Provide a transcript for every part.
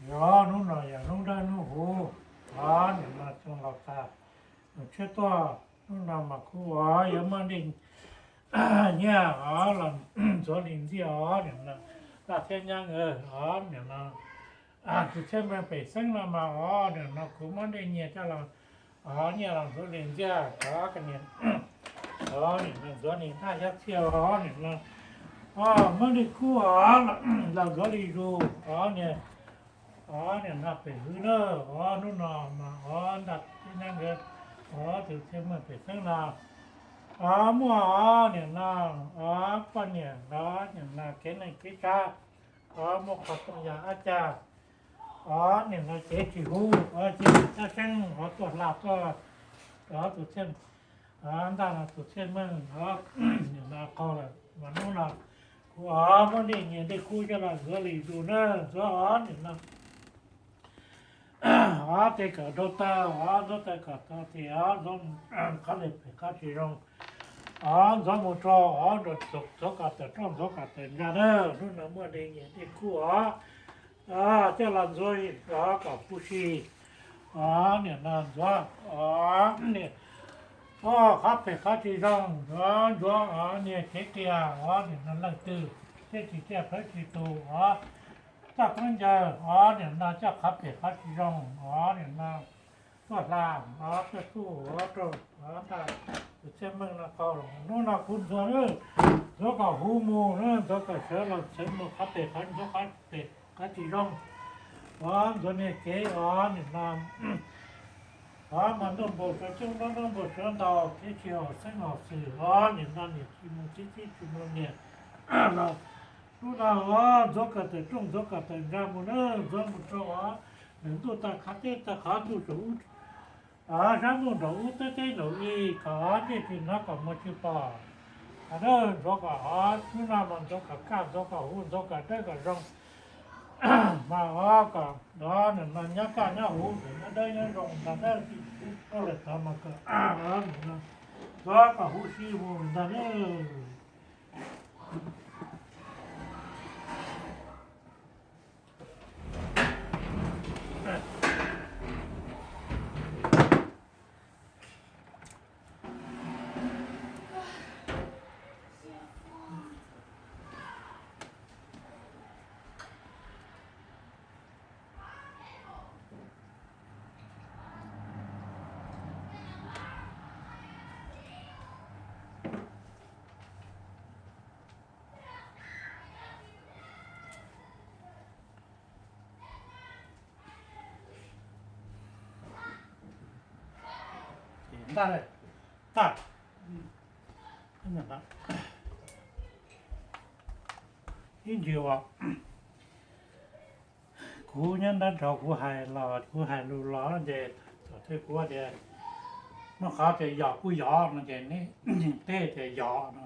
Yog hnub no yog hnub dawb hnub huv, os, nim no xyoo laus tas, nws tshiab tuaj, hnub no mas kuv os yuav muab dej nyiaj os los ntxuav li ntxiaj os, nim no laj thiab nyab nkawd os, nim no tus txhiaj meej pem xeeb no mas os, nim no kuv muab dej nyiaj coj los, os, nyiaj los ntxuav li ntxiaj os, koj niam, os, nim no ntxuav li ntaj xyab txhiaj os, nim no, os, muab dej kub os los ntxuav li zus os, niam, os, nim no pem hwv na, os, hnub no mas os ntaj thiab nyab nkawd, os, tus txhiaj meej pem xeeb no, os, muaj os, nim no, os, poj niam os, nim no kev neej kev tsav, os, muaj qhov tooj yam ab cag, os, nim no cev tsis huv, os, cia li tab seeb os tuaj hla tuaj, os, tus txhiaj, os, ntaj no tus txhiaj meej os, nim no qaug lawm mas hnub no kuv os muab dej nyiaj dej kub coj los ntxuav li zus na, ntxuav os, nim no os, tej kom rau taw os, ntxuav taw kom tau ces os, ntxuav qhov li pem qhov tsis zoo os, ntxuav mus rau os, ntxuav kom tawm rooj ntxuav kom tawm ntsa na, hnub no muaj dej nyiaj dej kub os, coj los ntxuav os kom huv si os, nim no ntxuav os, nim, os, qhov pem qhov tsis zoo os, ntxuav os, niag kev qias os, nim no leej twg thiab tsis tsiaj plawv tsis tus os, txoj khaub ncaws os, nim no coj qhov pem qhov tsis zoo os, nim no tuaj hla os, tuaj txuj os, rau os, ntaj tus txhiaj meej no qaug los hnub no kuv ntxuav, ntxuav kom huv mus na, ntxuav kom sawv los txhawv mus qhov pem qhov, ntxuav qhov pem qhov tsis zoo os, ntxuav niag kev os, nim no os mas ntuj npau suav coob, nruab nruab npau suav ntau, kev tsis haum xeeb haum xwm os, nim no niam tsis mus txib, txib tsis mus niam los hnub no os, ntxuav kom tawm rooj ntxuav kom tawm ntsa mus na, ntxuav mus rau os, nws ntuj tag qhov teb tag qhov, ntuj saum ub, sab ntuj nraum ub, teb teb nraum i, kom dej tsis hnov kom muag tsis pom. Ntxuav kom os, hnub no mas ntxuav kom kaj, ntxuav kom huv, ntxuav kom dawb kom zoo, mas os kom os, nim no nyob kaj nyob huv, nyob dawb nyob zoo, ntag na, tsis tau lawm tod mas kom ntxuav kom huv si mus ntag na. Ib ntsis uas kuv nyob ntab nrho kuv hais los kuv hais lus los ces thaum twg kuv tias muaj qhov tias yog kuj yog no ces nej teb tias yog no.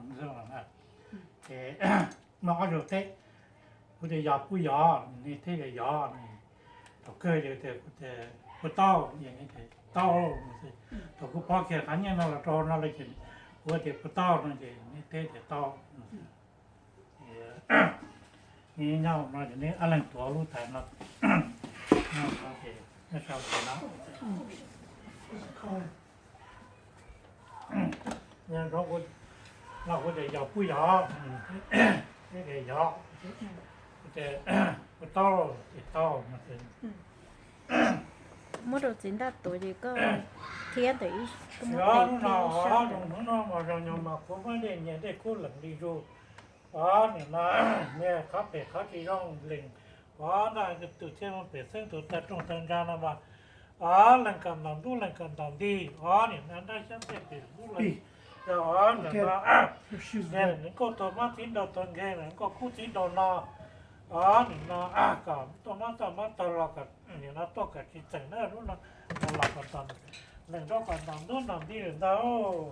Ces muaj ob zaug teb, kuv tias yog kuj yog, nej teb tias yog. Thaum kawg ces kuv tias puas tau, tau. Thaum kuv pov kiag qhov nyiaj no los rau no lawm ces kuv tias puas tau no ces nej teb tias tau. Nyob no ces nej ob leeg tuav lub tais no, nyob sau tais no. Los kuv tias yog kuj yog, yog, kuv tias puas tau ces tau. Muab rau txiv ntaj tuav ces koj thiab ntawm ib, koj muab tes hnub no, hnub no mas zoo nyob mas kuv muab dej nyiaj dej kub lees li zus. Os, nim no niag qhov pem qhov tsis zoo lees, os, ntaj tus txhiaj meej pem xeeb tus taw rooj taw ntsa no mas, os, lees kom ntaus ntub lees kom ntaus nti, os, nim no nrab xyab txhiaj pem ntub lees, os, nim no nws nkauj tuag mab txiv nraug tuag nkeeg, nws nkauj kub txiv nraug no, os, nim no kom tuaj mab txaj mab taug los kom nim no tuaj kom tsis txeem na, hnub no los kom ntaus, lees rau kom ntaus ntub ntaus nti lawm ntag.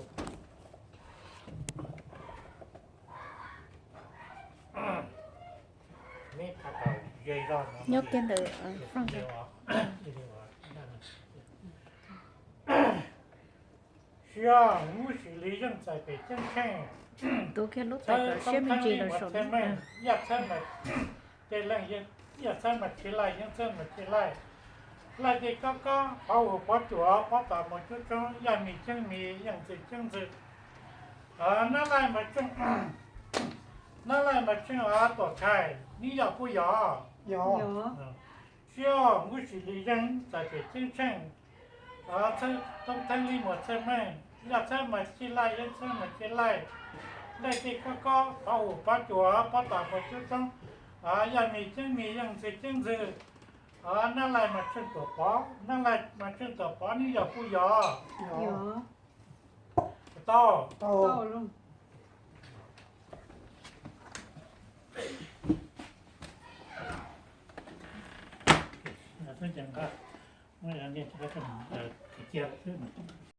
Nyob kiag ntawm Frank. Siab Hmoob Sim Li Yeej txais pem ceeb tsheej. Txhawb toob theeb li mus txhawb meej, yaj txhawb mas, ces leej, yaj txhawb mas tsis laij, yeeb txhawb mas tsis laij. Laij dej kob kob, pov huam pov cuam, pov tom mus coob coob, yaj mis ceeb mis, yeej ntxwg ceeb ntxwg. Nab laij mas tseem, nab laij mas tseem tuam tshais, neb yog puas yog? Siab Hmoob Sim Li Yeej txais pem ceeb tsheej. Txhawb toob theeb li mus txhawb meej, yaj txhawb mas tsis laij, yeeb txhawb mas tsis laij. Laij dej kob kob, pov huam pov cuam, pov tom mus coob coob, yaj mis ceeb mis, yeej ntxwg ceeb ntxwg. Nab laij mas tseem tuam pov, nab laij mas tseem tuam pov, neb yog puas yog? Tau.